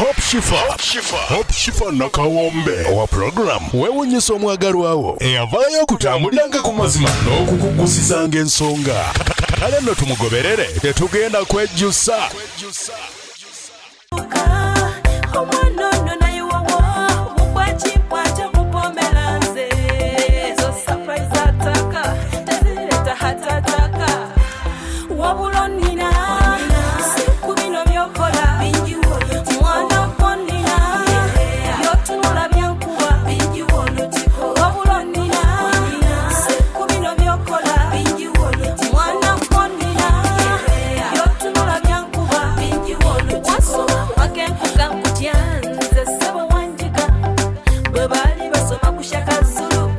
Hope Shifa, Hope Shifa Nakawombe owa program weewunyisa omwagalwawo eyavaayo okutambuliranga ku mazima n'okukugusizanga ensonga. Kale nno tumugoberere, tetugenda kwejjusa. Omwana ono naye wowo mukwakimpwate mupomera nze ezo surprise ataka tezireta hatataka wabula onina siku bino byokola mwana gwonina byotunula byankuba wabula onina siku bino byokola mwana gwonina byotunula byankuba wasoma wakenkuga nkutya nze ssebo wanjiga bwe baali basoma ku Shaka Zulu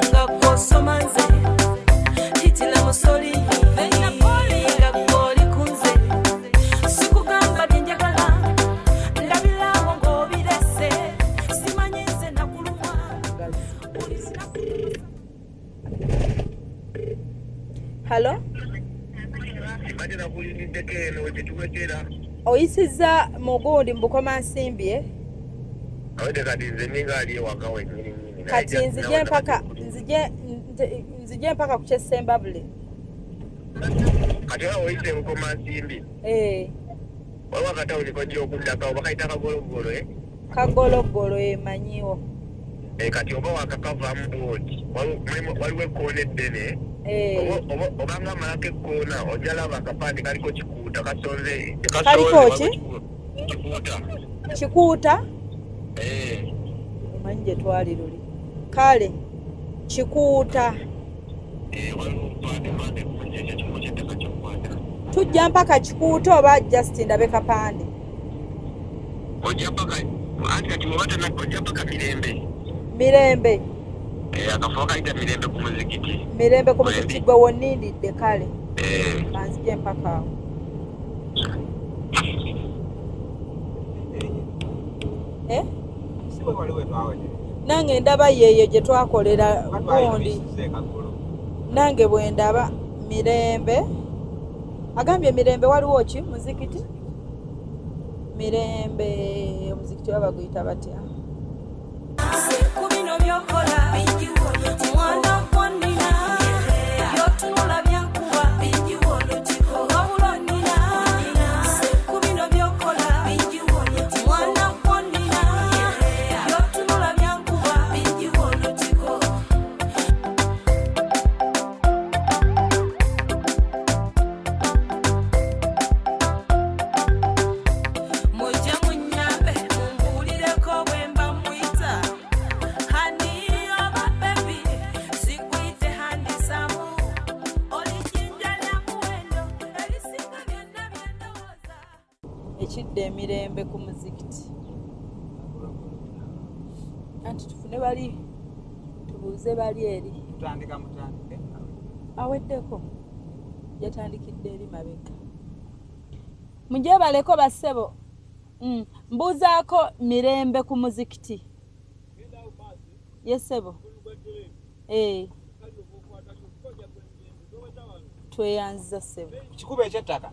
nga gw'osoma nze hitila musoli nga gw'oli ku nze sikugamba bye njagala ndabirawo ng'obirese simanyi nze nakulumwa buli lunaku. Halo. Mbadde nakulindiddeko eno wetetuwetera. Oyisizza mugundi mu Bukomansimbi, eh? Awedde kati nze ninga ali ewaka wenyini nyini. Kati nzije mpaka nzije mpaka ku kyessembabule. Kati oba oyise Bukomansimbi, Eh, waliwo akatawuni kojja okuddako bakayita Kagologolo, eh? Kagologolo emanyiwo. Eh, kati oba wakakavaamu bwoti waliwo ekkoona eddene. Eh, Obanga amalako ekkoona ojja laba akapande kaliko Kikuuta kasonze. Kaliko ki? Kikuuta. Kikuuta. Eh. Omanyi gye twali luli. Kale Kikuuta. Eh, waliwo obupande pande bungi, ekyo kifo ky'ettaka ky'okwata. Tujja mpaka Kikuuta oba just ndabe kapande? Ojja paka anti kati bw'oba ojja paka Mirembe. Mirembe. Eh, akafo kayita Mirembe ku muzikiti. Mirembe ku muzikiti gwe wonnindidde, kale. Eh. Kanzije mpaka awo. Eh? Si we wali we twawetera? Nange ndaba yeeyo gye twakolera. Oba twali Gundi. tuyisiza e Kagolo? Nange bwe ndaba Mirembe, agambye Mirembe waliwo ki? Muzikiti Mirembe. Omuzikiti oba baguyita batya? Siku bino byokola mwana gwonina byotunula byankuba wabula onina siku bino byokola mwana gwonina byotunula byankuba. Mujje munyambe mumbuulireko bwe mba muyita honey oba baby, sikuyite handsome, oli jjinja lya muwendo erisinga byonna byendowooza. Ekidda Emirembe ku muzikiti, anti tufune bali tubuuze bali eri. Tutandika mutandike. Aweddeko, yatandikidde eri mabega. Mujebaleko bassebo. Mbuuzaako Mirembe ku muzikiti. Yesebo. Eh. Tweyanziza ssebo. Kikuba ekyettaka.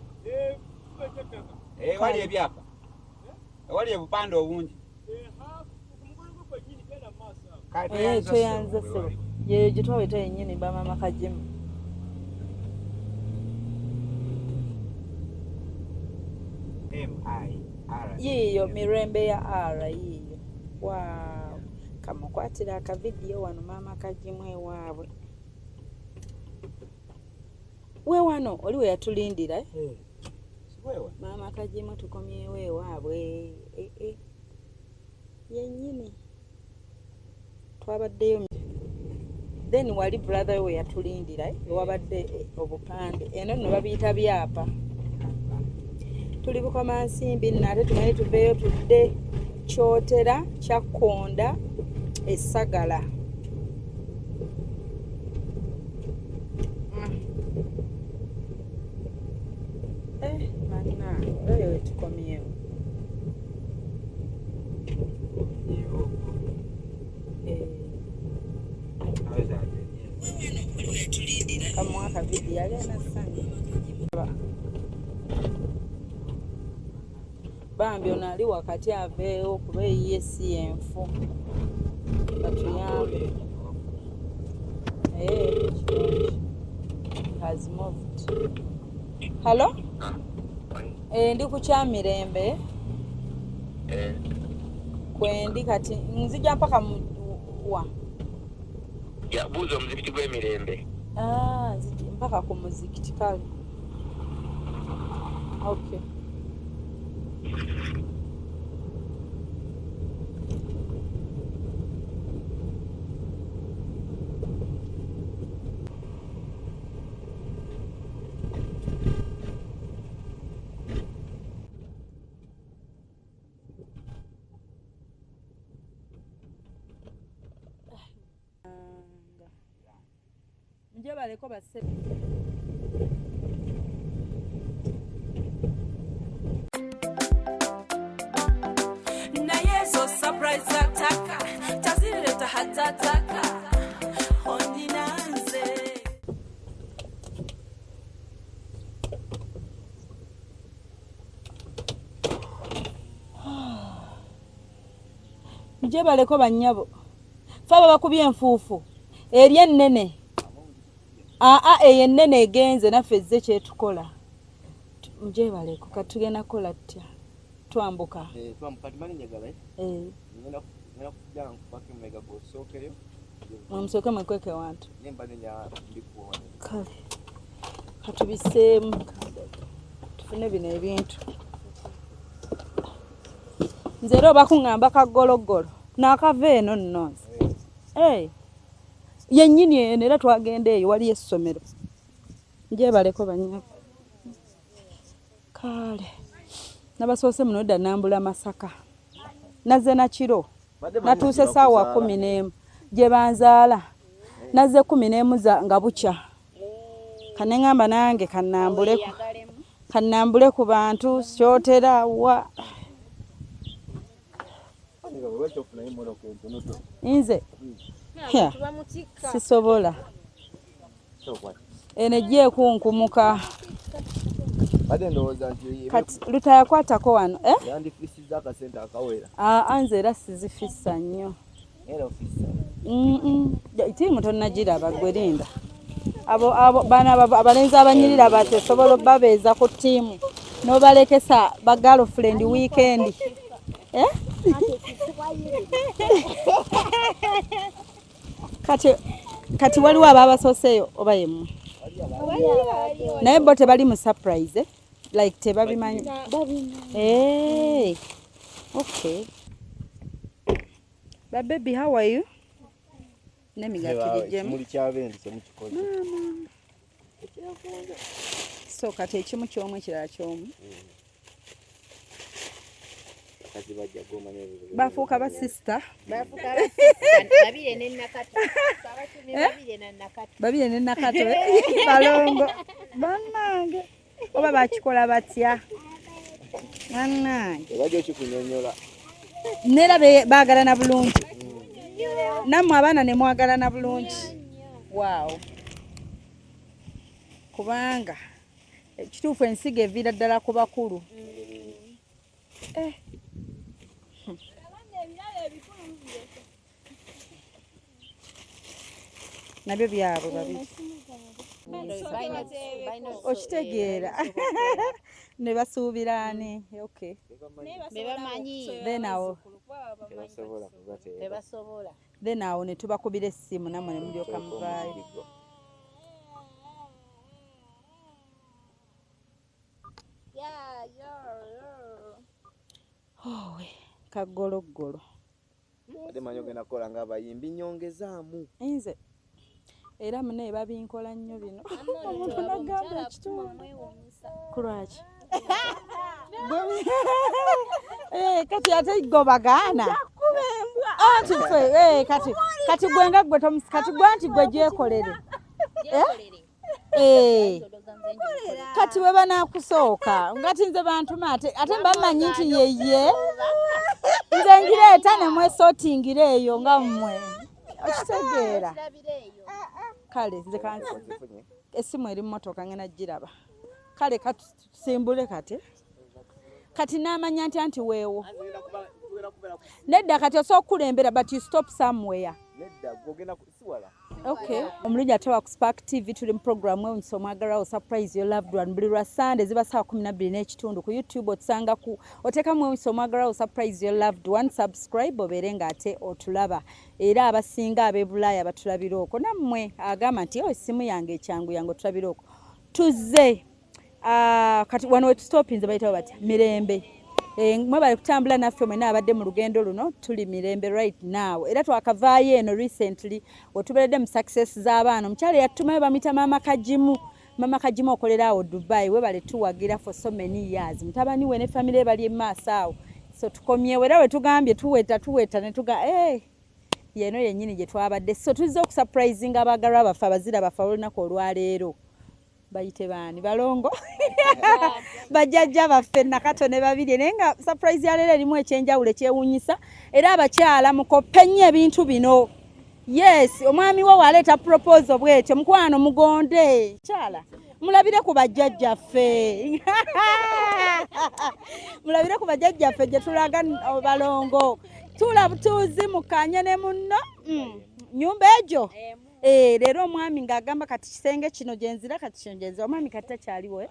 Eh, wali ebyapa, ewali ebupande obungi. Kale, Eh, tweyanziza tweyanziza ssebo, ssebo. wewali. Yeyo gye twaweta yennyini bamama Kagimu. M I R. Yiiyo Mirembe ya R yiiyo. Waaw, kamukwatira akavidiyo wano maama Kagimu ewaabwe. We wano oli we yatulindira, eh? Siwewe. Maama Kagimu tukomyewo ewaabwe. Eh, eh. Yennyini twabaddeyo, then wali brother we yatulindira, eh? Wabadde obupande eno nno babiyita byapa. Tuli Bukomansimbi nno, ate tumanyi tuveeyo tudde Kyotera, Kyakkonda, Essagala. Eh, bannange, oyo wetukomyewo. Eh, kamuwa akavidiyo yali anassanyu. Bambi ono ali wakati aveewo kuba eyiye si yenfu. Batuyambe. Eh, kirungi. Has moved. Hello? Eh, ndi ku Kyamirembe. Kwendi kati nzija mpaka mu wa? Ya, buuza omuzikiti gw'emirembe. Ah, nzija mpaka ku muzikiti kale. Okay. Njebaleko basse. Naye ezo surprise ataka tazireta hatataka onina nze. Njebaleko bannyabo. Ffe abo bakubye enfuufu eri ennene. Aa, eyo ennene egenze naffe ezze kyetukola. Njebaleko kati tugenda kukola tutya? Twambuka. Eh, twambuka tumanyi njagala, eh? Eh. Ngenda kujja nkubako emabega gw'osookeyo. Musooke mwekweke wantu. Naye mbadde njagala mbikuwa. Kale. Katubiseemu. Tufune bino ebintu. Nze era oba kuŋŋamba kaggologgolo naakava eno nno nze. Eh. Yennyini eno era twagenda eyo waliyo essomero. Njebaleko bannyabo. Kale. Nabasoose muno dda nambula Masaka. Nazze na kiro. Natuuse ssaawa 11 gye banzaala. Nazze 11 za nga bukya. Kaneŋŋamba nange kannambule ku bantu kyotera wa. Nze sisobola. Eno ejja ekunkumuka. Kati lutayakwatako wano, eh? Yandifisizza akasente akawera. Aa, nze era sizifissa nnyo. Ttiimu tonnagiraba ggwe linda. Abo abo bano abalenzi abanyirira bati osobola obbabeeza ku ttiimu n'obalekesa ba girlfriend weekend. Eh? Kati waliwo ababasooseeyo oba yemmwe? Naye bo tebali mu surprise, eh? Like tebabimanyi. Eh. Okay. Ba baby, how are you? N'emigaati gijjemu. Ekimuli ky'abendi temukikoze. Maama. So kati ekimu ky'omu ekirala ky'omu. Bafuuka ba sister. Bafuuka ba sister. Babire ne Nakato. Babire na Nakato. Babire ne Nakato. Balongo. Bannange. Oba bakikola batya? Bannange. Ebajja okikunyonnyola. Neera baagalana bulungi. Nammwe abaana ne mwagalana bulungi. Waawo. Kubanga ekituufu ensigo eviira ddala ku bakulu. Eh. Nabyo byabwe babiri. Okitegeera. Ne basuubira ani? Okay. Bebamanyi. Then awo. Tebasobola. Then awo ne tubakubira essimu nammwe ne mulyoka muvaayo. Oh, kaggologgolo. Ate manyi ogenda kukola ng'abayimbi nyongezaamu. Nze era munne babinkola nnyo bino. Omuntu n'agamba ekituufu. Ku lwaki? Kati ate go bagaana. Anti ffe, kati gwe nga gwe tomusi, kati gwe anti gwe gyekolere. Kati bwe banaakusooka ngati nze bantuma ate mbamanyi nti yeye. Nze ngireeta ne mwesootingira eyo nga mmwe. Okitegeera? Kale nze essimu eri mu mmotoka ngenda giraba. Kale katusimbule kati. Kati n'amanya nti anti weewo. Nedda kati osobola okukulembera but you stop somewhere. Nedda gwe ogenda siwala. Okay. Omulungi ate wa ku Spark TV tuli mu program ewunyisa omwagalwa wo surprise your loved one buli lwa Sunday ziba ssaawa 12:30 ku YouTube otusanga ku oteekamu ewunyisa omwagalwa wo surprise your loved one subscribe obeere ng'ate otulaba era abasinga ab'e Bulaaya batulabira okwo nammwe agamba nti oh essimu yange ekyangu yange otulabira okwo tuzze Ah, kati wano wetustopinze bayitawo batya mirembe eh, mwebale kutambula naffe mwena abadde mu lugendo luno tuli mirembe right now era twakavaayo eno recently wetuberedde mu success z'abaana omukyala eyatutumayo bamuyita maama kagimu maama kagimu okolera awo dubai webale tuwagira for so many years mutabani we ne famire bali emaaso awo so tukomyewo era wetugambye tuweta tuweta netuga hey, eh, yeno yennyini gye twabadde so tuzze okusurprisinga abaagalwa baffe abazira baffe olunaku olwaleero bayite baani balongo bajjajja baffe Nakato ne Babirye naye nga surprise ya leero erimu ekyenjawulo ekyewuunyisa era abakyala mukoppe nnyo ebintu bino yes omwami wo waleeta proposal bwetyo mukwano mugonde kyala mulabire ku bajjajjaffe mulabire ku bajjajjaffe gye tulaga balongo tuula butuuzi mukanye ne munno mm. nyumba egyo Eh, leero omwami ng'agamba kati kisenge kino gyenzira kati kino gyenzira omwami kati takyaliwo eh?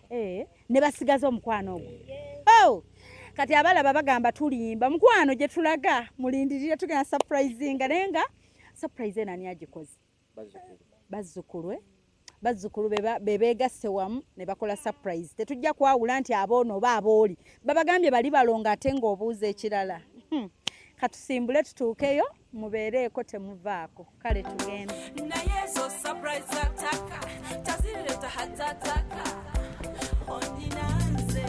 Eh, ne basigaza omukwano ogwo oh! Kati abalaba bagamba tulimba mukwano gye tulaga mulindirire tugenda surprisinga naye nga surprise eno ani agikoze bazzukulu eh? Bazzukulu be beegasse wamu ne bakola surprise tetujja kwawula nti aboono oba abooli babagambye bali balongo ate ng'obuuza ekirala Katusimbule tutuukeyo mubeereeko temuvaako kale tugende naye ezo surprise zataka tazireta hatataka ondinanze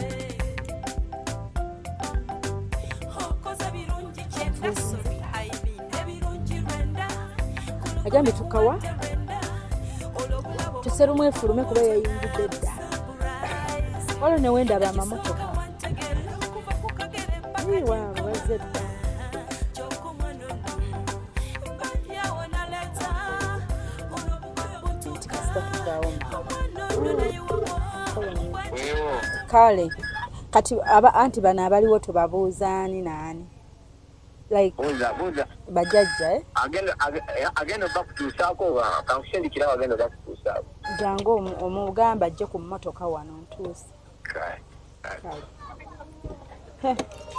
okoze birungi kyenda sorry I mean ebirungi lwenda Agambye tukawa tuserumu efulume kuba yayingidde dda waliwo newendaba amamotoka waabwe bazze dda kasita tuvaawo kale kati aba anti bano abaliwo tubabuuza ani naani like Buuza, buuza. Bajajja eh? Agenda agenda bakutuusaako kankusindikira agenda bakutuusaako. Jangu omugamba ajje ku mmotoka wano ntuuse. Kale. Kale.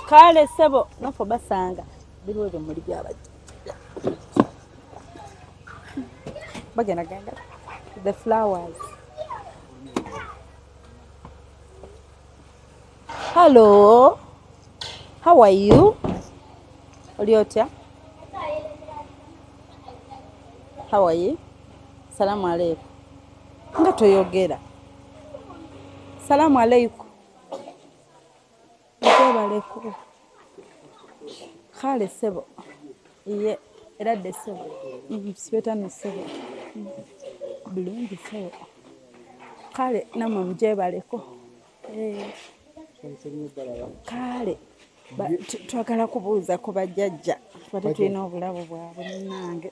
Kale ssebo naffe basanga biriwo ebimuli byabajja bagenda genda the flowers. Hello, how are you? Oli otya? How are you? Salamu aleikum. Nga toyogera. Salamu aleikum. Ntebaleko. Kale ssebo. Iye era dde ssebo. Sibetano ssebo. Bulungi ssebo. Kale nammwe mugyebaleko. Kale twagala kubuuza ku bajjajja tubadde tulina obulabo bwabwe munnange.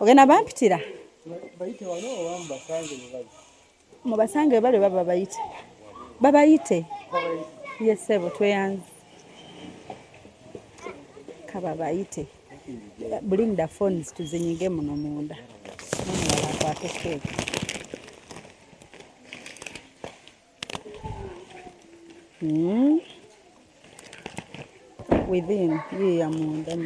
Ogenda bampitira? Mubasange bwe bali oba babayite? Babayite. Ye ssebo tweyanze. Kababayite. Bring the phones tuzinyige muno munda. N'omulala akwate keeki. Within yiiya munda.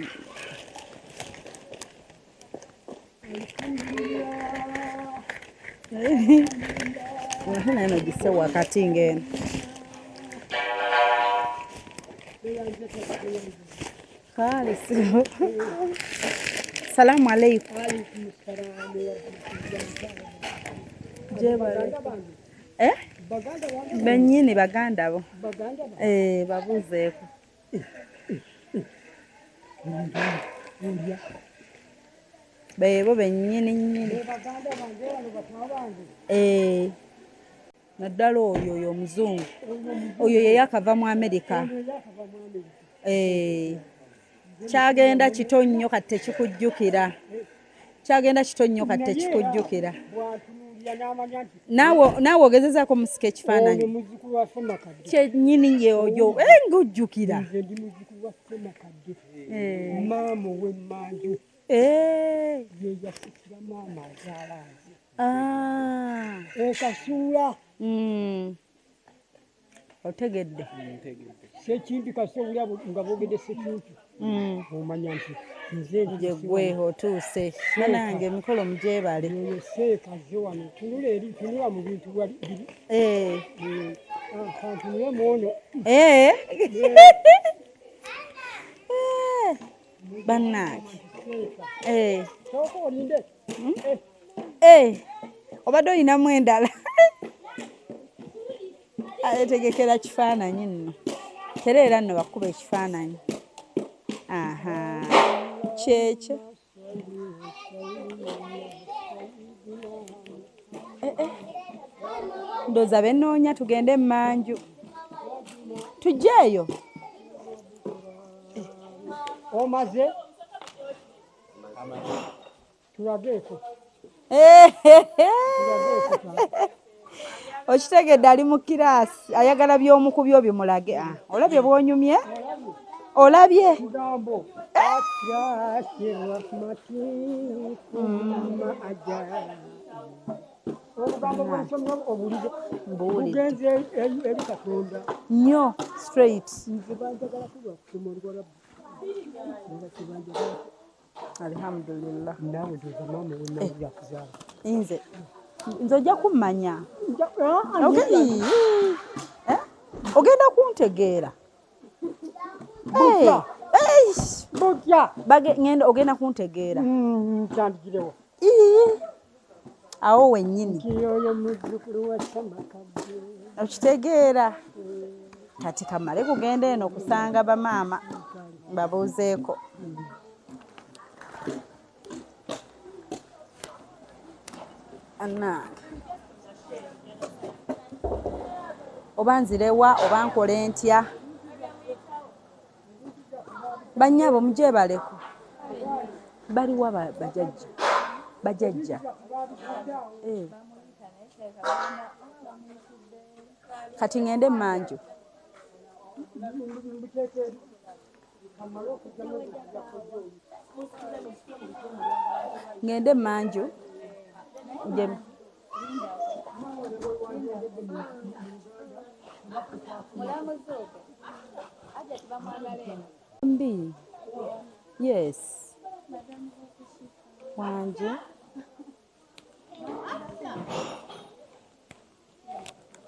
Naye gisse wakati ng'eno. Kale sio. Salamu aleikum. Jebale. Eh? Bennyini baganda bo. Eh, babuuzeeko. Beebo bennyini nnyini. Eh. Naddala oyo oyo omuzungu. Oyo ye yakava mu Amerika. Eh. Kyagenda kito nnyo kati tekikujjukira. Kyagenda kito nnyo kati tekikujjukira. Naawe ogezezaako musika ekifaananyi kyennyini yeoyo eh, ng'ojjukira eh. Maama ow'emmanju eh. ye yasikira maama azaala nze ah. Ekasuula. Otegedde. Sekimpi kasita owulira nga boogedde sekimpi omanya nti nze Gwe otuuse banange, emikolo mugyebale. Oyo seeka azze wano, tunula eri, tunula mu bintu wali biri. Eh. Ah, kantunule mu ono. Eh. Eh. Bannange. Eh. Sooka olinde. Eh. Obadde olinamu endala. Ategekera kifaananyi nno. Tereera nno bakuba ekifaananyi. Aha. Kyekyo. Eh, eh. Ndowooza benoonya tugende emmanju. Tujje eyo. Omaze tulageeko. Okitegedde, ali mu kiraasi ayagala by'omukubi obimulage. Ah, olabye bw'onyumye, olabye. Kigambo atrasi rahmati thumma aja obugambo bwensomya obuwulire bugenze eri Katonda. Nnyo straight. Nze banjagala kulwa kusoma Oluwarabu nga tebanjagala. Alhamdulillah. Naawe ndowooza maama ow'emmanju yakuzaala. Nze ojja kummanya. Okay. Eh? Ogenda kuntegeera. Hey. Hey. Butya. Ngenda ogenda kuntegeera. Ntandikirewo. Ii. Awo wennyini. Nti oyo muzzukulu wa Ssemakadde. Okitegeera. Kati kamale kugenda eno kusanga bamaama babuuzeeko. Annange. Oba nzirewa oba nkole ntya? Bannyabo mugyebaleko. Baliwa bajjajja? Bajjajja. Eh. Kati ŋŋende emmanju. Ŋŋende emmanju. Nje mbi. Yes. Wanje.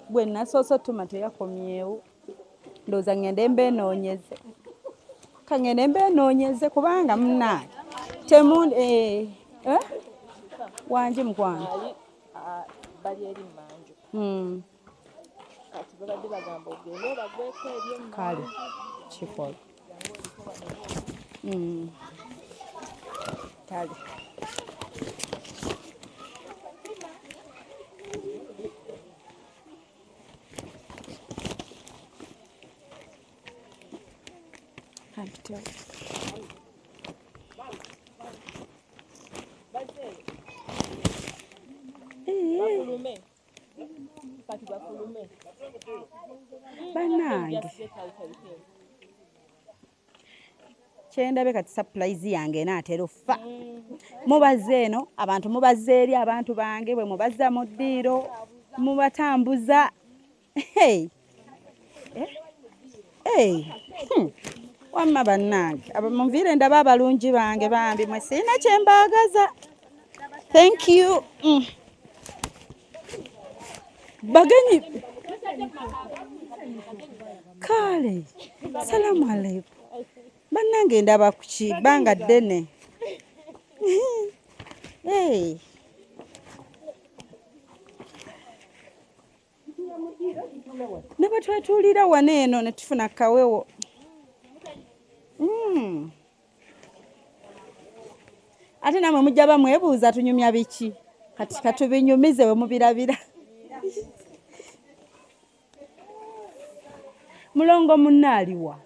Gwe nasoose otuma teyakomyewo. Ndowooza ŋŋende mbeenoonyeze. Ka ŋŋende mbeenoonyeze kubanga munnange temu eh, eh? Wangi mukwano. Bali eri mmanju. Kati babadde bagamba ogende obagweko eri emmanju. Kale kikola. Kale. Kampitewo. Bafulume. Kati bafulume. Bannange. Kyendabe kati surprise yange enaatera offa. Mubazze eno abantu, mubazze eri abantu bange, bwe mubazza mu ddiiro mubatambuza. Hey. Eh? Hey. Wamma bannange, munviire ndaba abalungi bange bambi, mwe sirina kye mbaagaza. Thank you. Bagenyi kale, salamu aleikum. Bannange ndaba ku kibbanga ddene. Hey. Ne bwe twetuulira wano eno ne tufuna kawewo. Ate nammwe mujja bamwebuuza tunyumya biki, kati katubinyumize we mubirabira. Mulongo munne aliwa?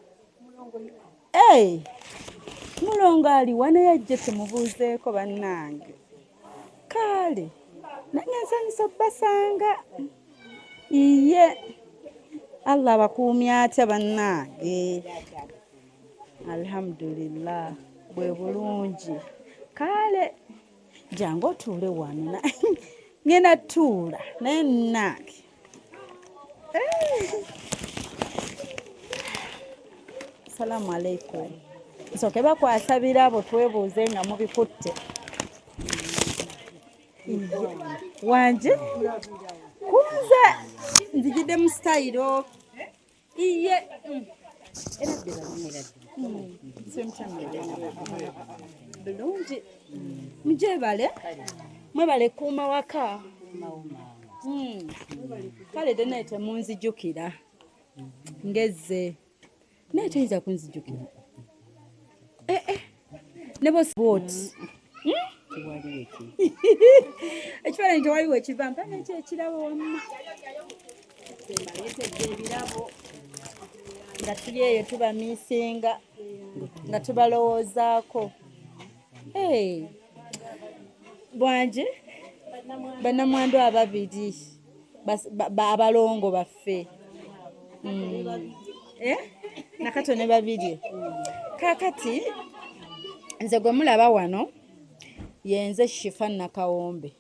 Hey, mulongo aliwa naye ajje tumubuuzeeko bannange. Kale. Nange nsanyusa obbasanga. Iye Allah abakuumye atya bannange? Alhamdulillah, bwe bulungi. Kale jangu otuule wano, ngenda tuula naye nange. Assalamu alaikum. Nsooke bakwasa birabo twebuuze nga mubikutte. Wanje kunze nzijidde mu sitayiro iye. Bulungi, mugyebale, mwebale kuuma waka. Kale tenaye temunzijukira ngezze, naye toyinza kunzijukira ne bosiboti ekifaananyi tewaliwo ekiva mpa nekyo ekirabo. Wamma mbaleetedde ebirabo nga tuli eyo tubamiisinga nga tubalowoozaako. Bwanje bannamwandu ababiri abalongo baffe Nakato ne Babirye. Kaakati nze gwe mulaba wano yenze Shifa Nakawombe.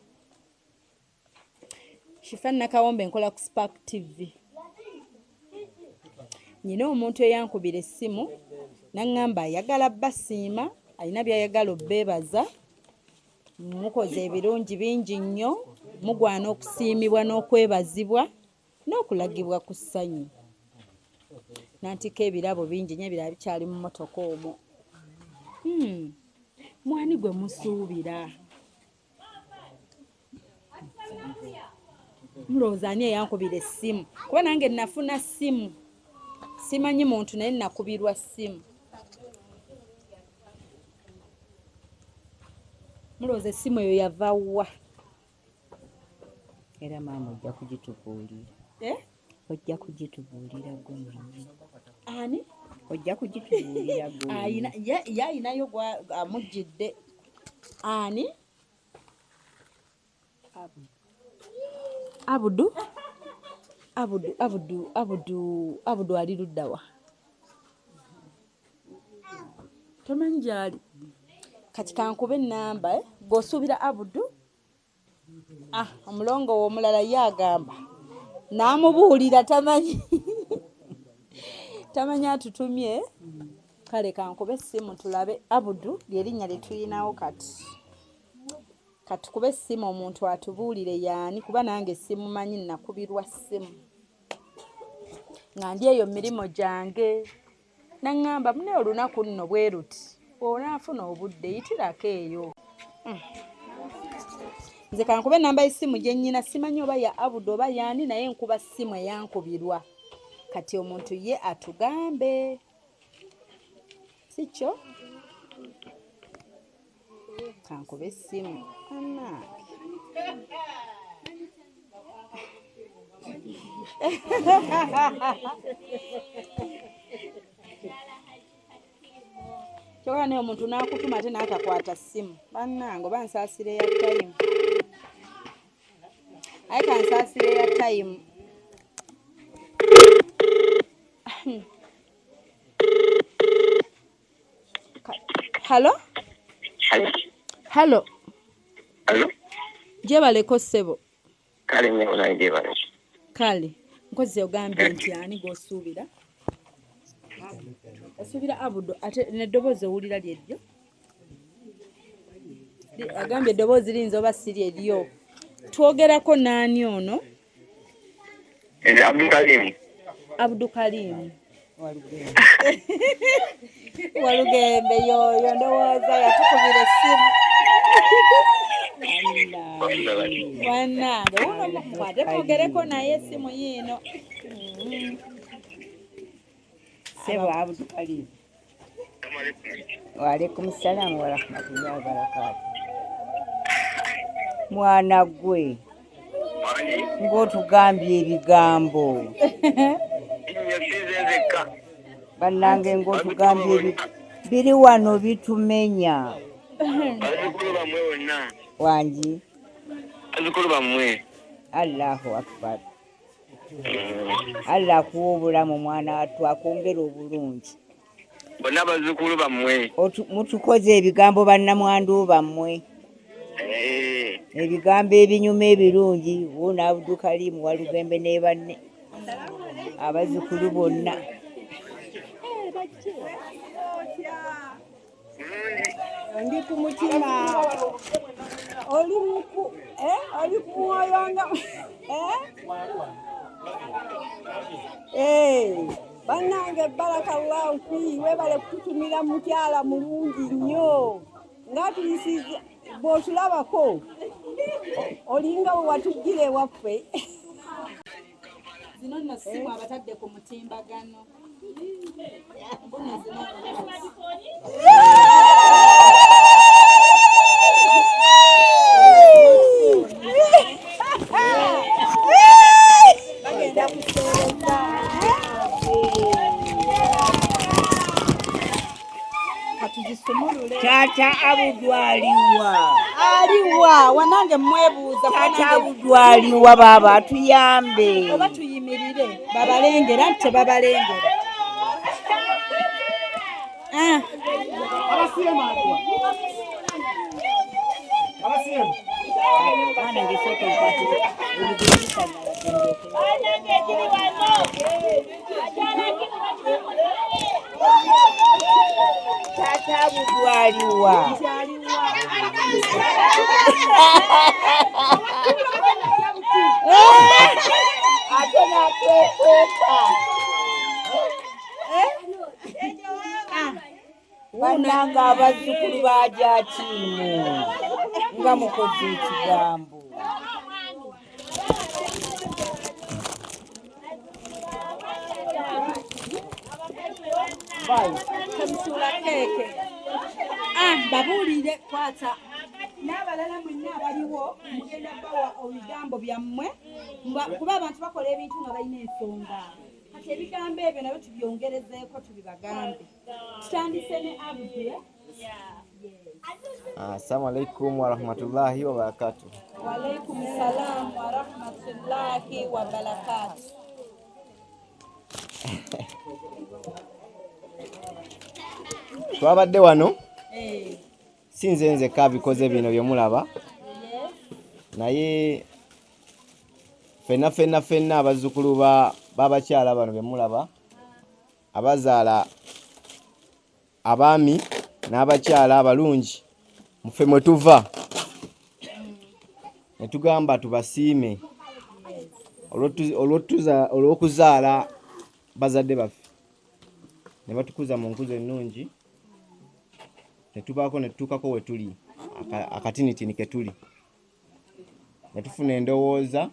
Shifa Nakawombe, nkola ku Spark TV. Nyina omuntu eyankubira essimu naŋŋamba ayagala basiima, alina by'ayagala obbeebaza. Mukoze ebirungi bingi nnyo, mugwana okusiimibwa n'okwebazibwa n'okulagibwa ku ssanyu. Nantika ebirabo bingi nnyo, ebirala bikyali mu mmotoka omwo. Mwani gwe musuubira? Mulowooza ani eyankubira essimu? Kuba nange nafuna ssimu, simanyi muntu, naye nakubirwa ssimu. Mulowooza essimu eyo yava wa? Era maama ojja kugitubuulira. Eh? Ojja kugitubuulira gwe mwennyini. Ani? Ojja kugitubuulira gwe. Ayina ye ayinayo amujjidde. Ani? Abudu. Abudu, Abudu, Abudu, Abudu ali ludda wa? Tomanyi gy'ali? Kati kankube ennamba, eh? Gw'osuubira Abudu? Ah, omulongo we omulala ye agamba n'amubuulira tamanyi, tamanyi atutumye. Kale kankube essimu tulabe. Abudu ly'erinnya lye tuyinawo kati. Katukube essimu omuntu atubuulire yaani, kuba nange simumanyi, nakubirwa ssimu nga ndi eyo mirimu gyange, naŋŋamba mune olunaku nno bwe luti, bw'onaafuna obudde yitirako eyo. Nze kankube ennamba y'essimu gye nnyina, simanyi oba ya Abudu oba yaani, naye nkuba ssimu eyankubirwa. Kati omuntu ye atugambe, si kyo? Kankube essimu anange. Kyokka naye omuntu n'akutuma ate n'atakwata ssimu, bannange, oba nsaasira eya tayimu, aye kansaasira eya tayimu. Halo, halo, gyebaleko ssebo. Kale nnyabo, naye gyebale. Kale nkozi ogambye nti ani gw'osuubira? Osuubira Abudu, ate n'eddoboozi owulira lyeryo? Agambye eddoboozi liyinza oba si lyeryo. Twogerako n'ani ono? Nze Abdukalimu. Abdukalimu Walugembe yoyo ndowooza yatukubira essimu. Bannange, wuno mukwate mwogereko naye essimu yiino. Ssebo Abdukalimu. Waalaikum salamu warahmatullahi wabarakatu. Mwana gwe ng'otugambye ebigambo. Nsinze nzekka. Bannange, ng'otugambye biri wano bitumenya. Bazzukulu bammwe bonna. Wangi. Bazzukulu bammwe. Allahu akbar. Allah akuwa obulamu mwana wattu, akwongera obulungi. Bonna bazzukulu bammwe. Mutukoze ebigambo bannamwandu bammwe. Ebigambo ebinyuma ebirungi, wuuno Abdukalimu Walugembe ne banne abazzukulu bonna. Ndi ku mutima, oli muku, eh, oli ku mwoyo nga eh? Eh, bannange barakallahu fi, webale kututumira mukyala mulungi nnyo nga tuyisiza bw'otulabako olinga bwe watujjira ewaffe. Zino nno simu abatadde ku mutimbagano. Mbuno zino. Bagenda kusoboza. Katuzisumulule. Taata Abudu aliwa? Aliwa wanange mwebuuza. Taata Abudu aliwa baaba atuyambe. Oba tuyimirire babalengera nti tebabalengera. Ah. Mwana ngesooka nkwatire Taata Abudu aliwa? Ate n'atwekweka. Bannange abazzukulu ba Jakiimu nga mukoze ekigambo. Temusuula keeke. Ah, babuulire kwata n'abalala mwenna abaliwo mugenda bawa ebigambo byammwe kuba abantu bakola ebintu nga balina ensonga. Kati ebigambo ebyo nabyo tubyongerezeeko tubibagambe. Tutandise ne Abdu. Assalamu alaikum warahmatullahi wabarakatuh. Waalaikum salam warahmatullahi wabarakatuh. Twabadde wano si nze nzekka abikoze bino bye mulaba, naye ffenna ffenna ffenna abazzukulu b'abakyala bano be mulaba abazaala abaami n'abakyala abalungi muffe mwe tuva ne tugamba tubasiime olw'okuzaala bazadde baffe ne batukuza mu nkuza ennungi ne tubaako ne tutuukako we tuli akatinitini ke tuli ne tufuna endowooza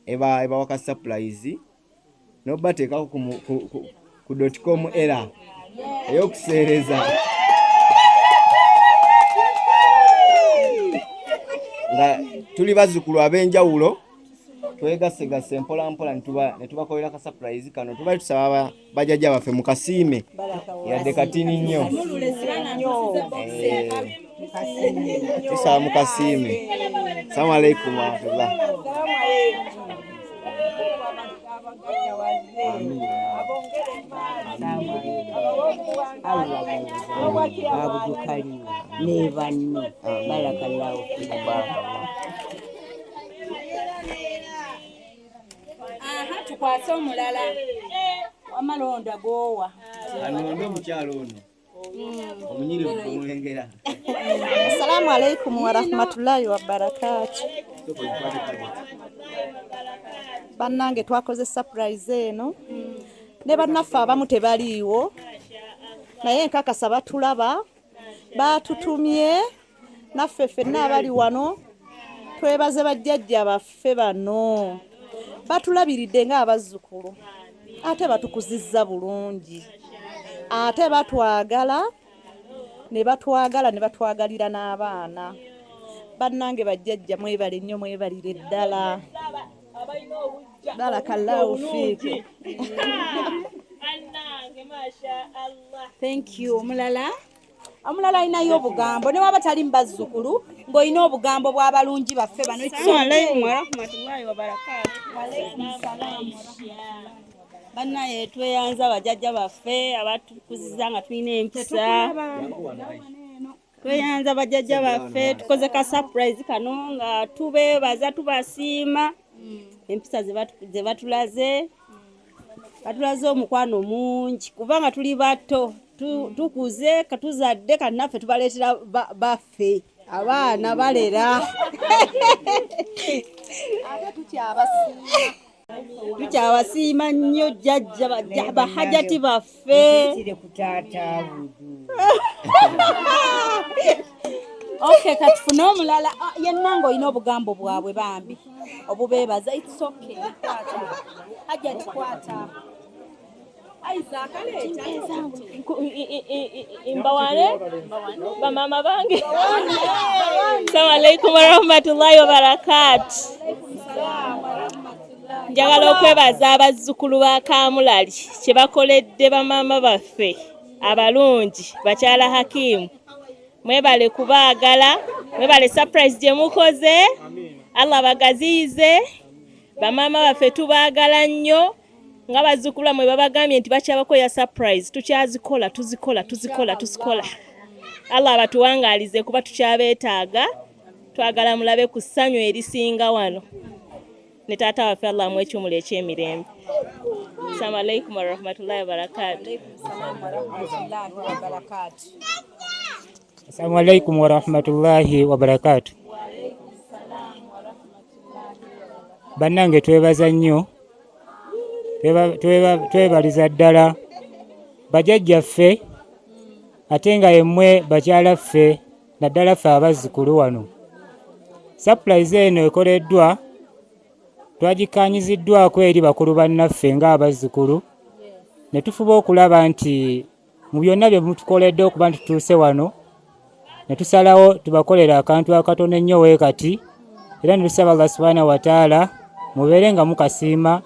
ebawa ka surprise n'obateekako ku dot com era ey'okuseereza nga tuli bazzukulu ab'enjawulo twegasegase mpola mpola ne tubakolera ka surprise kano. Tubali tusaba bajjajja baffe mukasiime yadde katini nnyo. Tusaba mukasiime. Assalamu alaikum warahmatullah. Abdukalimu ne banne barakallahu fikum. Aha, tukwase omulala wamalonda goowa. Anonde omukyalo ono omunyirivu kumulengera. Assalamu alaikum warahmatullahi wabarakatu. Bannange twakoze surprise eno ne bannaffe abamu tebaliiwo, naye nkakasa batulaba, batutumye naffe ffenna abali wano twebaze bajjajja baffe bano batulabiridde ng'abazzukulu, ate batukuzizza bulungi, ate batwagala ne batwagala ne batwagalira n'abaana. Bannange bajjajja mwebale nnyo, mwebalire ddala. Barakallahu fiikum. Thank you. Omulala? Omulala alinayo obugambo ne waba tali mu bazzukulu ng'olina obugambo bw'abalungi baffe bano. It's Assalamu okay. alaikum warahmatullahi wabarakatuh. Bannaye tweyanza bajjajja baffe abatukuziza nga tulina empisa. Tweyanza bajjajja baffe, tukoze ka surprise kano nga tubeebaza, tubasiima empisa ze batulaze. Batulaze omukwano mungi kubanga tuli bato, tukuze katuzadde kati naffe tubaleetera baffe abaana balera. Ate tukyabasiima. Tukyabasiima nnyo jjajja bahajati baffe. Mutuyitire ku taata Abudu. Okay, katufune omulala. Ah, yenna ng'olina obugambo bwabwe bambi obubeebaza. It's okay. Kwata. Hajati kwata. Isaac, aleeta. Mbawane bamama bange, assalamu alaikum warahmatullahi wabarakatu. Njagala okwebaza abazzukulu ba Kamulali kye bakoledde bamaama baffe abalungi, bakyala Hakimu. Mwebale kubaagala, mwebale surprise gye mukoze. Allah bagaziyize. Bamaama baffe tubaagala nnyo. Nga bazzukulu bamwe babagambye nti bakyabakolera surprise, tukyazikola, tuzikola, tuzikola, tuzikola. Allah abatuwangaalize kuba tukyabeetaaga. Twagala mulabe ku ssanyu erisinga wano ne taata waffe, Allah amuwe ekyumula eky'emirembe. Assalamu alaikum warahmatullahi wabarakatu. Warahmatullahi wabarakatuh. Assalamu alaikum warahmatullahi wabarakatu. Bannange twebaza nnyo, twebaliza ddala bajjajjaffe ate nga yemmwe bakyala ffe, naddala ffe abazzukulu wano. Surprise eno ekoleddwa, twagikkaanyiziddwako eri bakulu bannaffe ng'abazzukulu, ne tufuba okulaba nti mu byonna bye mutukoledde okuba nti tutuuse wano, ne tusalawo tubakolere akantu akatono ennyo we kati, era ne tusaba Allah subhanahu wa taala mubeere nga mukasiima,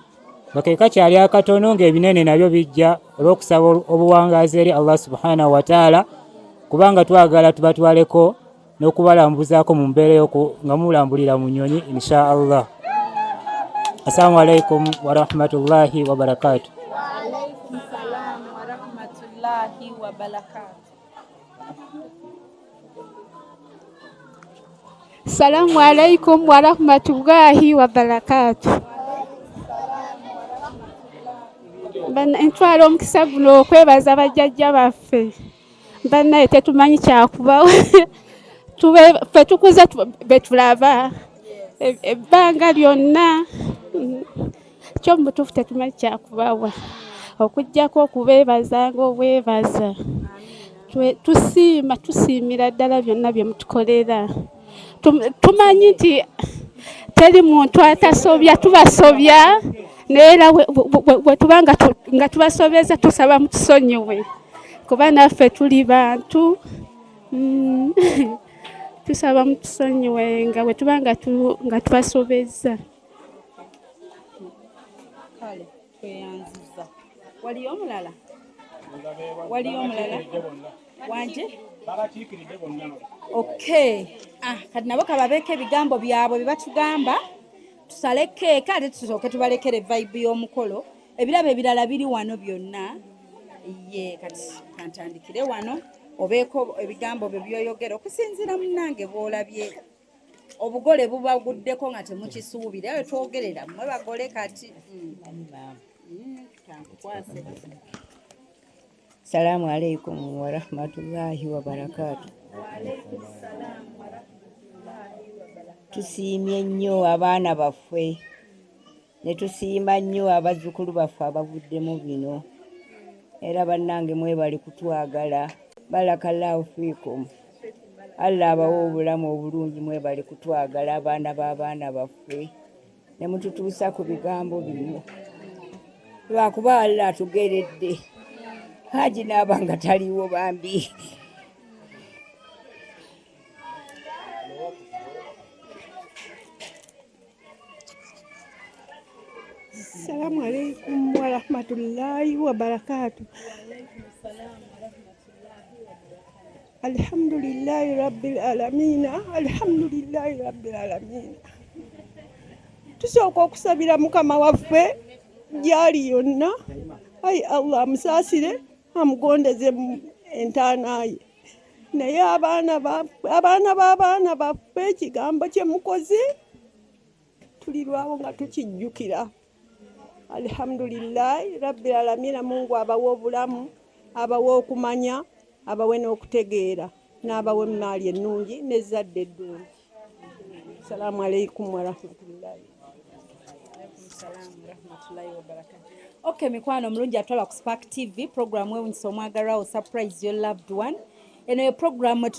nga ke kakyali akatono ng'ebinene nabyo bijja, olw'okusaba obuwangaazi eri Allah subhanahu wa taala, kubanga twagala tubatwaleko n'okubalambuzaako mu mbeera nga mulambulira mu nnyonyi insha Allah. Assalamu alaikum warahmatullahi wabarakatuh. Waalaikum salam warahmatullahi wabarakatuh. Salamu alaikum warahmatullahi wabarakatu. Ntwala omukisa guno okwebaza bajjajja baffe. Bannaye tetumanyi kyakubawo. Ffe tukuze betulaba ebbanga lyonna. Kyo mu butuufu tetumanyi kyakubawa okuggyako okubeebaza ng'obwebaza. Tusiima, tusiimira ddala byonna bye mutukolera. Tumanyi nti teri muntu atasobya, tubasobya, naye era bwe tuba nga tubasobeza tusaba mutusonyiwe kuba naffe tuli bantu. Tusaba mutusonyiwe nga bwe tuba nga tubasobezza. Kale tweyanziza. Waliyo omulala? Waliyo omulala? Wanje? Okay. Ah, kati nabo kababeeko ebigambo byabwe bye batugamba, tusale keeka ate tusooke tubalekere vibe y'omukolo. Ebirabo ebirala biri wano byonna. Ye kati kantandikire wano obeeko ebigambo byo by'oyogera okusinziira munnange bw'olabye obugole bubaguddeko nga temukisuubira. Eyo twogerera mmwe bagole kati. Kankukwase. Salamu alaikum warahmatullahi wabarakatu. Tusiimye nnyo abaana baffe ne tusiima nnyo abazzukulu baffe abavuddemu bino, era bannange mwebale kutwagala. Barakallahu fiikum. Allah abawe obulamu obulungi, mwebale kutwagala abaana b'abaana baffe ne mututuusa ku bigambo bino, lwakuba Allah atugeredde Haji n'aba nga taliiwo bambi. Assalamu alaikum warahmatullahi wabarakatuh. Alhamdulillahi rabbil alamina, alhamdulillahi rabbil alamina. Tusooka okusabira mukama waffe gyali yonna, ayi Allah amusaasire amugondeze entaana ye. Naye abaana abaana b'abaana baffe ekigambo kye mukoze tulirwawo nga tukijjukira. Alhamdulillahi rabbil alamina. Mungu abawe obulamu, abawe okumanya, abawe n'okutegeera, n'abawe emaali ennungi n'ezzadde eddungi. Assalamu alaikum warahmatullahi. Okay, mikwano omulungi atwala ku Spark TV program wewunyisa omwagalwawo surprise your loved one. Eno ye program mwe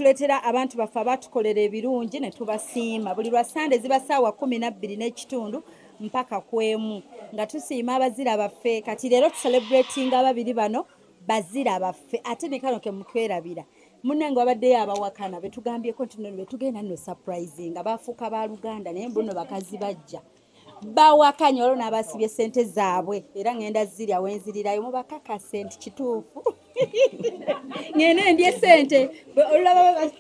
abantu baffe abatukolera ebirungi ne tubasiima. Buli lwa Sande ziba ssaawa 12:30 mpaka 1 nga tusiima abazira baffe. Kati leero tucelebratinga ababiri bano bazira baffe, ate ne kano ke mutwerabira munnange wabaddeyo abawakana betugambyeko nti nno betugenda nno surprising nga bafuuka ba Luganda, naye mbu nno bakazi bajja bawakanya olwo n'abasibye sente zaabwe, era ngenda zirya wenzirirayo mubakakase nti kituufu ngende ndye sente olulaba.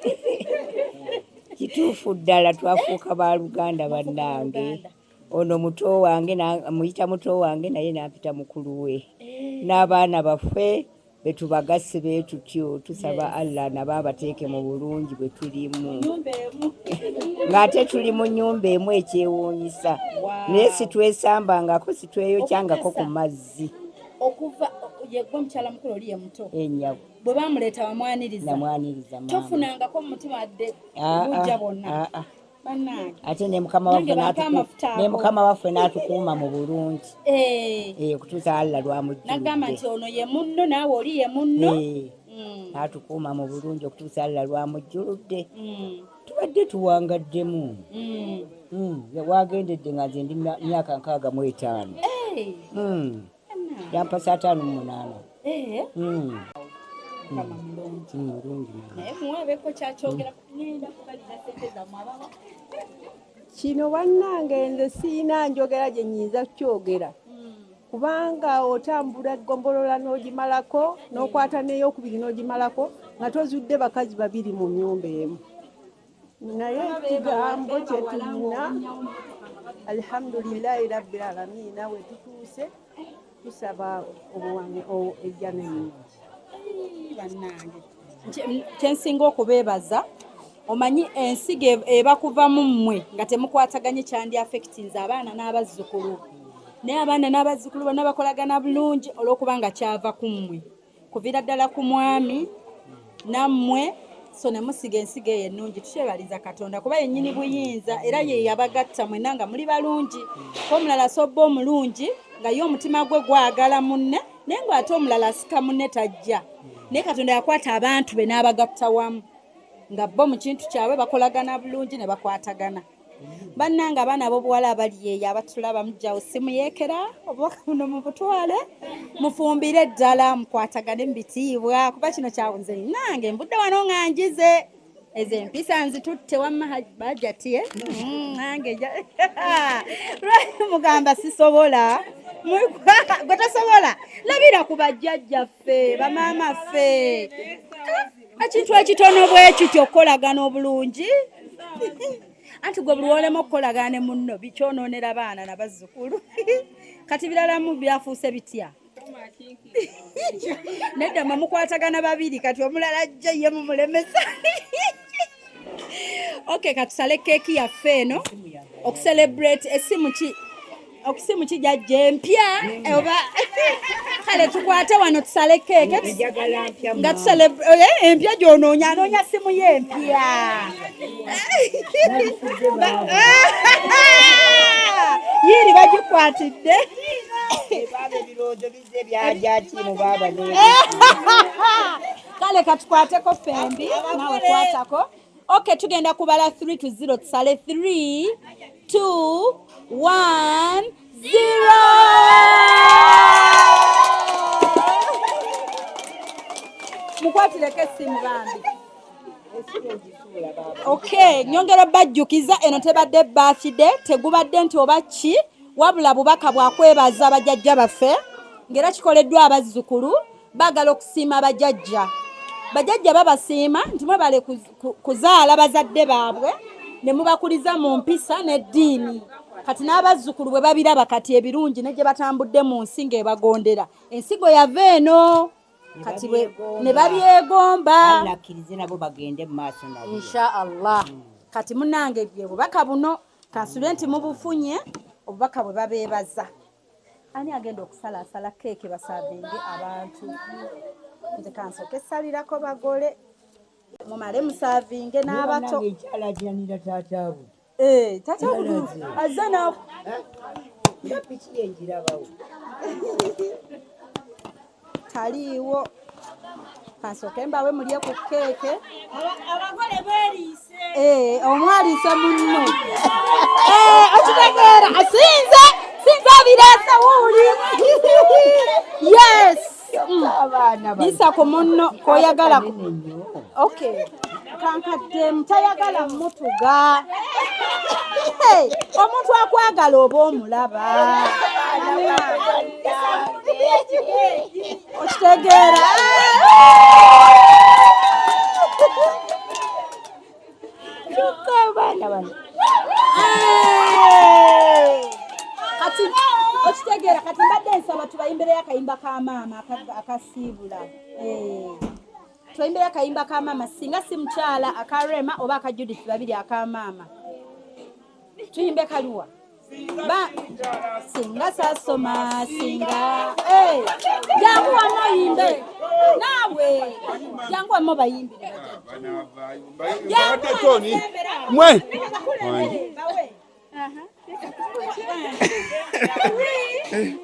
Kituufu ddala twafuuka ba Luganda bannange. Ono muto wange muyita muto wange, naye nampita mukulu we, n'abaana baffe betubagasse bwe tutyo. Tusaba Allah nabo abateeke mu bulungi bwe tulimu, ng'ate tuli mu nnyumba emu ekyewuunyisa, naye sitwesambangako, sitweyokyangako ku mazzi. Okuva yegwe omukyala mukulu, oli ye muto. Ennyabo. Bwe bamuleeta wamwaniriza? Namwaniriza maama. Tofunangako mu mutima dde Ah, bujja ah, bwonna? ah, ah. Bannange. Ate ne mukama waffe Nange bampa amafuta ne ago. Mukama waffe n'atukuuma mu bulungi okutuusa Allah Nagamba lwamujjuludde. nti ono ye munno, naawe oli ye munno. N'atukuuma mu bulungi okutuusa Allah lwamujjuludde. Tubadde tuwangaddemu. Wagendedde nga nze ndi myaka 65. Yampasa 58. Mukama mulungi. Mulungi maama. Naye muweebeko kyakyogera, ngenda kubalira sente zammwe abawa. Kino bannange nze siina njogera gye nnyinza kukyogera, kubanga otambula eggombolola n'ogimalako, n'okwata n'eyokubiri n'ogimalako nga tozudde bakazi babiri mu nnyumba emu. Naye ekigambo kye tulina, alhamdulillahi rabbil alamina, we tutuuse tusaba ejjana ennungi. Bannange, kyensinga okubeebaza, omanyi ensigo eba kuva mu mmwe nga temukwataganye kyandi affectinze abaana n'abazzukulu, naye abaana n'abazzukulu bonna bakolagana bulungi olw'okubanga kyava ku mmwe, kuviira ddala ku mwami nammwe, so ne musiga ensigo eyo ennungi. Tukyebaliza Katonda kuba yennyini buyinza, era ye yabagatta mwenna nga muli balungi. Ko omulala sobba omulungi nga ye omutima gwe gwagala munne, naye ng'ate omulala asika munne tajja, naye Katonda yakwata abantu be n'abagatta wamu nga bo mu kintu kyabwe bakolagana bulungi ne bakwatagana. Bannange, abaana ab'obuwala abali eyo abatulaba, mujjawo simuyeekera obubaka buno mubutwale, mufumbire ddala, mukwatagane mu bitiibwa, kuba kino kyawunze nange mbudde wano nga njize ezo empisa nzitutte wamma bajati nange lwaki mugamba sisobola? Gwe tosobola, labira ku bajjajjaffe, bamaama ffe, ekintu ekitono bwe kityo okukolagana obulungi. Anti gwe buli wolema okukolagana ne munno bikyonoonera baana nabazzukulu. Kati biralamu byafuuse bitya? Nedda, mwe mukwatagana babiri, kati omulala ajja ye mumulemesa. Okay, katusale keeki yaffe eno okucelebrate. Esimu ki? Okusimu kijajja empya oba? Kale tukwate wano tusale keeke nga tucelebrate empya gyonoonya, anoonya simu ye empya. Yiiri bagikwatidde. Ebirowoozo bizze byajaki mu baaba. Kale katukwateko fembi, nawe kwatako. Okay, tugenda kubala 3 to 0, tusale 3, 2, 1, 0. Mukwatireko essimu bambi. Okay, nyongera bajjukiza, eno tebadde birthday, tegubadde nti oba ki, wabula bubaka bwakwebaza bajjajja baffe, ng'era kikoleddwa abazzukulu baagala okusiima bajjajja. Bajjajja babasiima nti mwebale kuzaala bazadde baabwe ne mubakuliza mu mpisa n'eddiini. Kati n'abazzukulu bwe babiraba kati ebirungi ne gye batambudde mu nsi ng'ebagondera. Ensigo yava eno kati ne babyegomba. Allah akkirize nabo bagende mu maaso nabyo. Insha Allah. Kati munnange bwe bubaka buno kansubire nti mubufunye, obubaka bwe babeebaza. Ani agenda okusalaasala keeke basaavinge abantu? Nze kansooke ssalirako bagole, mumale musaavinge n'abato. Ekyalajanira taata Abudu. Eh, taata Abudu azze na nga piki ye ngirabawo. Taliiwo. Kansooke mbawe mulye ku keeke. Abagole beeriise. Eh, omwaliise munno. Eh, okitegeera sinze sinze abireese wuuli. Yes. Liisa ku munno koyagala. Okay. Kankadde mutayagala mutuga. Hey, omuntu akwagala oba omulaba. Okitegeera. Kyokka abaana bano. Kati okitegeera, kati mbadde nsaba tubayimbireyo akayimba ka maama akasiibula. Tubayimbireyo akayimba ka maama, singa si mukyala aka Rema oba aka Judith babiri aka maama. Tuyimbe kaluwa? Singa sasoma singa. Jangu wamma oyimbe naawe, jangu wamma obayimbire. Tony mwe 3, 2,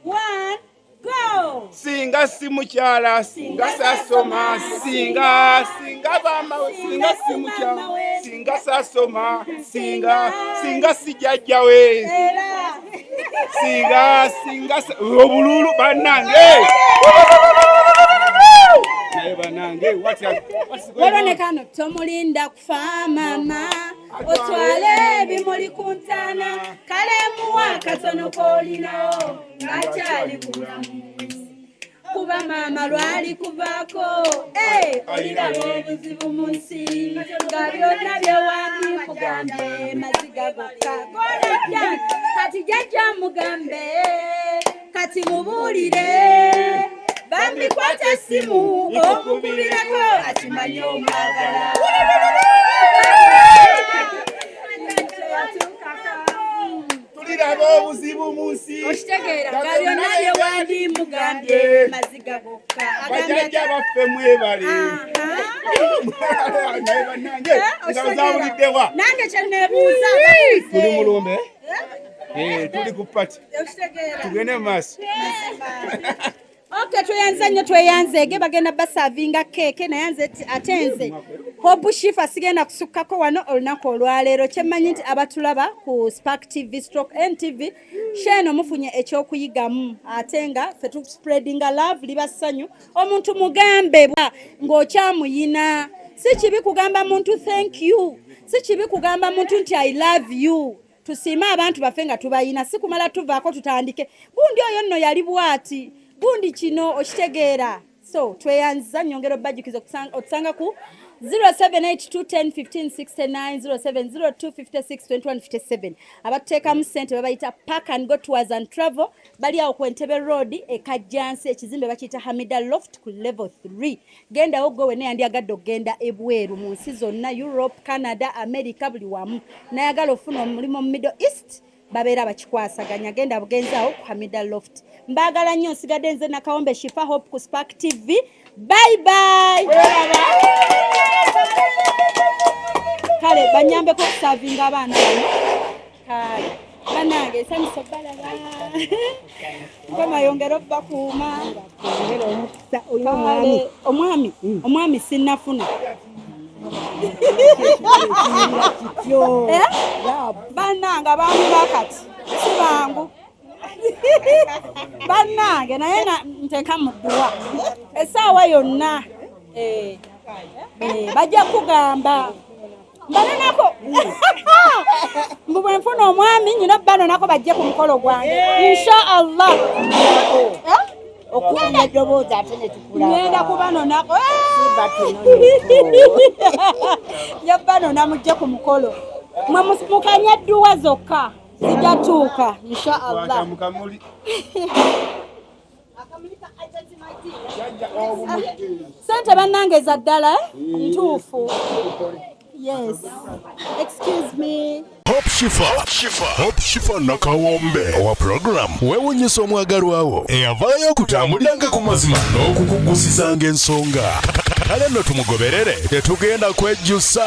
1, go! Singa si mukyala, singa sasoma, singa singa bama, singa si mukyala, singa sasoma, singa singa si jjajjawe, singa singa obululu bannange. Naye bannange, what's going on? Walonekano tomulinda kufa mama, otwale ebimuli ku ntaana, kale muwa akatono k'olinawo ng'akyali bulamu. Kuba maama lwali kuvaako, oliraba obuzibu mu nsi, nga byonna bye wandikugambye maziga gokka. Golajja kati jjajja mugambe, kati mubuulire, bambi kwata essimu omukubireko akimanye omwagala. Tuliraba obuzibu mu nsi. Okitegeera nga byonna bye wandimugambye maziga gokka. Bajjajja baffe mwebale. Naye bannange, nga zaawuliddewa. Nange kye neebuuza. Tuli mulumbe, tuli ku pati, tugende mu maaso. Okay, tweyanze nnyo, tweyanzeege. Bagenda basaavinga keeke, naye nze ate nze Hope Shifa sigenda kusukkako wano olunaku olwaleero. Kyemmanyi nti abatulaba ku Spark TV stroke NTV sheeno mufunye ekyokuyigamu, ate nga ffe tuspreadinga love, liba ssanyu. Omuntu mugambe ng'okyamuyina, si kibi kugamba muntu thank you, si kibi kugamba muntu nti I love you. Tusiime abantu baffe nga tubayina, si kumala tuvaako tutandike gundi oyo nno yali bwati gundi kino, okitegeera. So tweyanziza, nyongera obajjukiza otusanga ku 0782101569, 0702562157. Abatuteekamu ssente babayita Park and Go Tours and Travel, bali awo ku Entebbe Road e Kajjansi, ekizimbe bakiyita Hamida Loft ku level 3. Gendawo gwe wenna yandyagadde okugenda ebweru mu nsi zonna, Europe, Canada, America, buli wamu, nayagala ofuna omulimu mu Middle East, babeera bakikwasaganya. Genda bugenzi awo ku Hamida Loft. Mbaagala nnyo, nsigadde nze Nakawombe Shifa Hope ku Spark TV. Bye bye. Kale banyambeko okusaavinga abaana bano. Kale bannange, ensanyusa obbalaba, Mukama yongera obbakuuma. Kale omwami, omwami sinnafuna. Bannange, abaami bakati si bangu bannange, naye nteeka mu dduwa essaawa yonna. Bajja kugamba mbanonako mbu bwe nfuna omwami nyina banonako bajje ku mukolo gwange, insha Allah. Okufuna eddoboozi ate ne tukulaba. Ngenda kubanonako. Simba tunoneko. Nja banona mujje ku mukolo. Mwe mukanye dduwa zokka zijatuuka insha Allah. Mukamuli. Sente bannange za ddala eh? Ntuufu. Yes. Excuse me. Hope Shifa, Hope Shifa Nakawombe owa program weewunyisa omwagalwawo eyavaayo okutambuliranga ku mazima n'okukugusizanga ensonga. Kale nno tumugoberere, tetugenda kwejjusa.